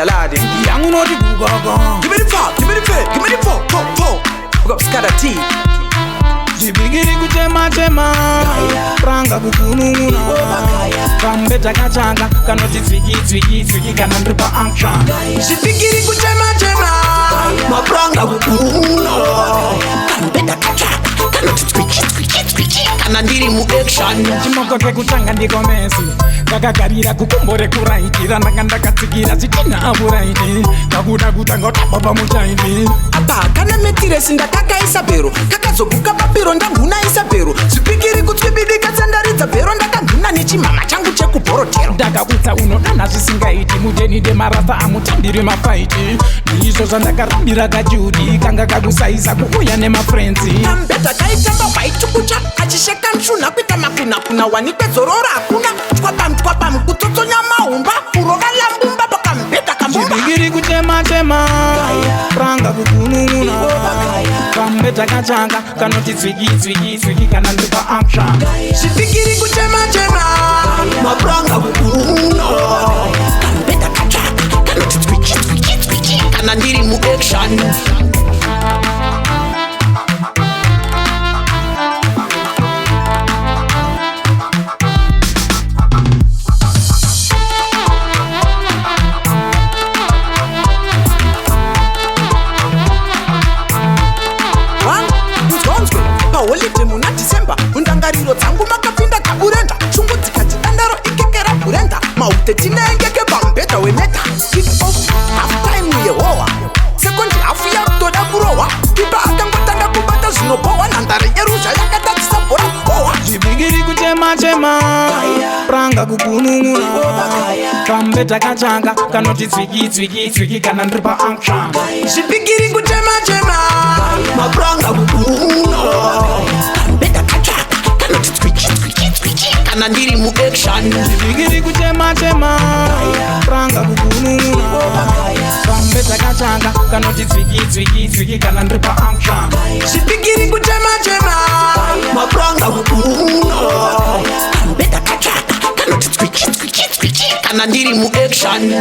Aladdin. Yangu noti kugogo. Give me the 5, give me the 5, give me the 4, 4, 4. We got Scatter T. Zvipikiri kuchema chema, ranga kukunun'una. Kambeta kachanga kanoti tsviki tsviki tsviki kana ndiri paaction. Zvipikiri kuchema chema, mapuranga kukununa. Kambeta katsvaka kanoti tswiki tswiki tswiki kana ndiri muaction. Chimoko kekutanga ndikomesi ndakagarira kukumbo rekuraitira, ndanga ndakatsikira zvitina apuraiti, kakuda kutanga utamba pamuchaiti. Apa kana metiresi ndakakaisa bhero, kakazoguka papiro, ndamhunaisa bhero. Zvipikiri kutswibidika sandaridza bhero, ndakamhuna nechimama changu chekubhorotero. Ndakakutsa unodana zvisingaiti, mudeni demarasa amutambiri mafaiti, ndizvo zvandakarambira kajudi kanga kakusaisa kuuya nemafrenzi. Kambedha kaitamba waitukucha kachisheka nshuna kuita makunakuna, wanikwe zororo hakuna, twabam twabam kutsotsonya mahumba, kurova lambumba pakambedha kambumba. Zvipikiri kuchema chema, ranga kukunun'una. Kambeta kachanga kanoti tsviki tsviki tsviki kana ndiri paaction. Zvipikiri kuchema chema, mapuranga kukununa. Kambedha katsvaka kanoti tswiki tswiki tswiki kana ndiri muaction. One, nzwanzwe paholidhe muna December, mundangariro dzangu makapinda kaburenda, shungu dzikati dandaro ikekera bhurenda, maute tinengeke pamubhedha wemeta. Kick off, half time yehohwa, second half yakutoda kurohwa, kipa akangotanga kubata zvinobhohwa, nhandare yeruzha yakatadzisa bhora kugohwa. Zvipikiri kuchema chema, ranga kukunun'una. Kambeta kachanga kanoti tsviki tsviki tsviki kana ndiri paaction. Zvipikiri kuchema chema, mapuranga kukununa. Kambedha katsvaka kanoti tswiki tswiki tswiki kana ndiri muaction. Zvipikiri kuchema chema, ranga kukunun'una. Kambeta kachanga kanoti tsviki tsviki tsviki kana ndiri paaction. Zvipikiri kuchema chema, mapuranga kukununa. Kambedha katsvaka kanoti tswiki tswiki tswiki kana ndiri muaction.